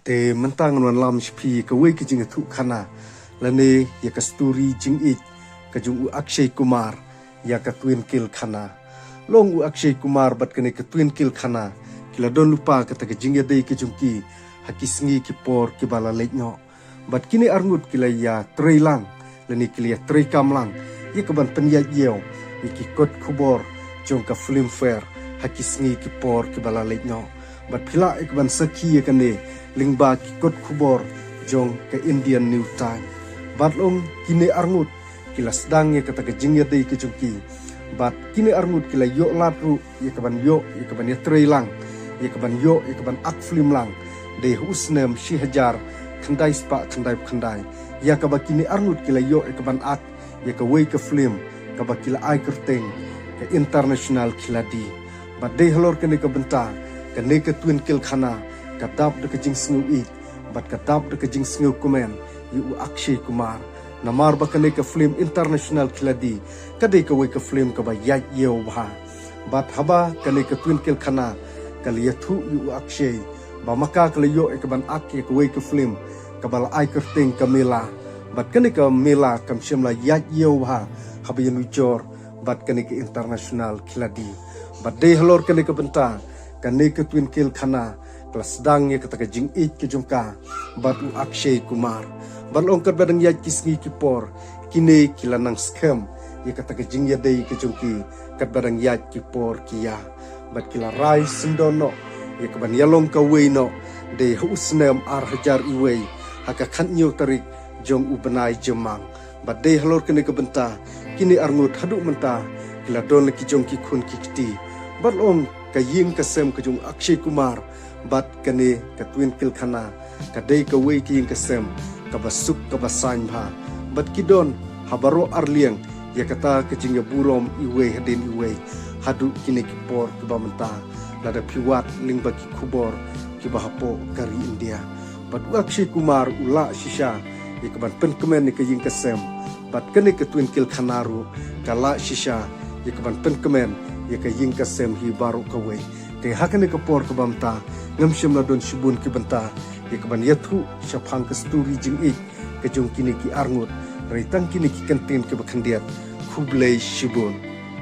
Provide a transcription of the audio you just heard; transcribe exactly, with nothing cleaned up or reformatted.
Te mynta ngan wanlam sha phi ïa kawei ka jingïathuhkhana lane ïa ka story jingïeit ka jong u Akshay Kumar ïa ka Twinkle Khanna. Long u Akshay Kumar bad kane ka Twinkle Khanna ki la don lypa kata ka jingïadei ka jong ki ha ki sngi ki por kiba la leit noh. Bad kine arngut ki la ïatrei lang lane ki la ïatrei kam lang ïa ka ban pynïaid ïew ïa ki kot khubor jong ka Filmfare ha ki sngi ki por kiba la leit noh. Bad phi lah ïa ka ban sakhi ïa kane lyngba ki kot khubor jong ka Indian New Times. Bad long kine arngut ki la sdang ïa kata ka jingïadei ka jong ki. Bad kine arngut ki la ïoh lad ruh ïa ka ban ïoh ïa ka ban ïatrei lang, ïa ka ban ïoh ïa ka ban ak film lang dei ha u snem shi hajar khyndai spah khyndai phew khyndai, ïa kaba kine arngut ki la ïoh ïa ka ban ak ïa kawei ka film kaba ki la ai kyrteng ka International Khiladi. Bad dei halor kane ka bynta kane ka Twinkle Khanna ka dap da ka jingsngewïeit bad ka dap da ka jingsngewkmen ïa u Akshay Kumar. Namar ba kane ka film International Khiladi ka dei kawei ka film kaba ïaid ïew bha. Bad haba kane ka Twinkle Khanna ka la ïathuh ïa u Akshay ba ma ka ka la ïoh ïa ka ban ak ïa kawei ka film kaba la ai kyrteng ka Mela. Bad kane ka Mela kam shym la ïaid ïew bha haba ïanujor bad kane ka International Khiladi. Bad dei halor kane ka bynta kane ka Twinkle Khanna ka la sdang ïa kata ka jingïeit ka jong ka bad u Akshay Kumar. Bad long katba dang ïaid ki sngi ki por kine ki la nang skhem ïa kata ka jingïadei ka jong ki katba dang ïaid ki por ki ïa. Bad ki la rai syndon noh ïa ka ban ïalong kawei noh dei ha u snem ar hajar iwei ha ka khathynñiew tarik jong u bnai Jymmang. Bad dei halor kane ka bynta kine arngut haduh mynta ki la don la ki jong ki khun ki kti. Bad long ka ïing ka sem ka jong Akshay Kumar bad kane ka Twinkle Khanna ka dei kawei ka ïing ka sem kaba suk kaba saiñ bha. Bad ki don ha baroh arliang ïa kata ka jingïaburom iwei hadien iwei haduh kine ki por kiba mynta. Lada phi wad lyngba ki khubor kiba hapoh ka ri India. Bad u Akshay Kumar u lah shisha ïa ka ban pynkmen ïa ka ïing ka sem. Bad kane ka Twinkle Khanna ruh ka lah shisha ïa ka ban pynkmen ïa ka ïing ka sem hi baroh kawei. Te ha kane ka por kaba mynta ngam shym la don shibun ki bynta ïa ka ban ïathuh shaphang ka story jingïeit ka jong kine ki arngut. Hynrei tang kine ki kyntien kiba khyndiat. Khublei shibun.